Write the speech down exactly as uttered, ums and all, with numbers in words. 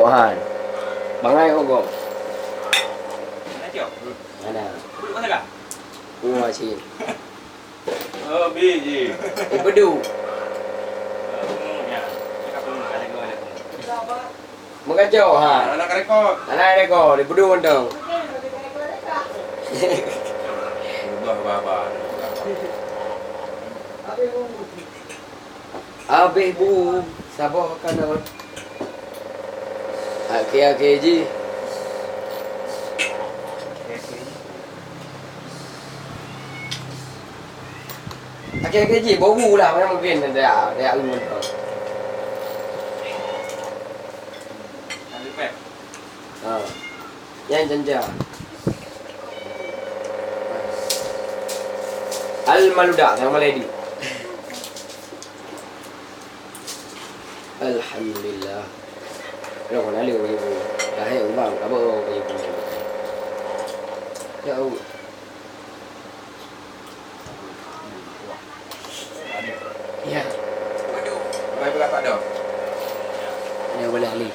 Tuhan. Bangai kok gom. Mana? Rumah sih. Oh, biji. Ipedu. Mengacau ha. Anak rekod. Anak rekod, ipedu mantong. Ubah baba. Habéh bu, saboh ka na. Akhé-akhé jih. Akhé-akhé jih, bobu lah, mana mungkin ada, ada ulun tu. Ha. Yang janja. Al maluda, yang maledi. Alhamdulillah. Kalau kau nak lewat baju pun, dah hai umbang, apa baju pun. Ya Allah. Ya. Waduh, baik belah tak ada. Yang boleh ahli.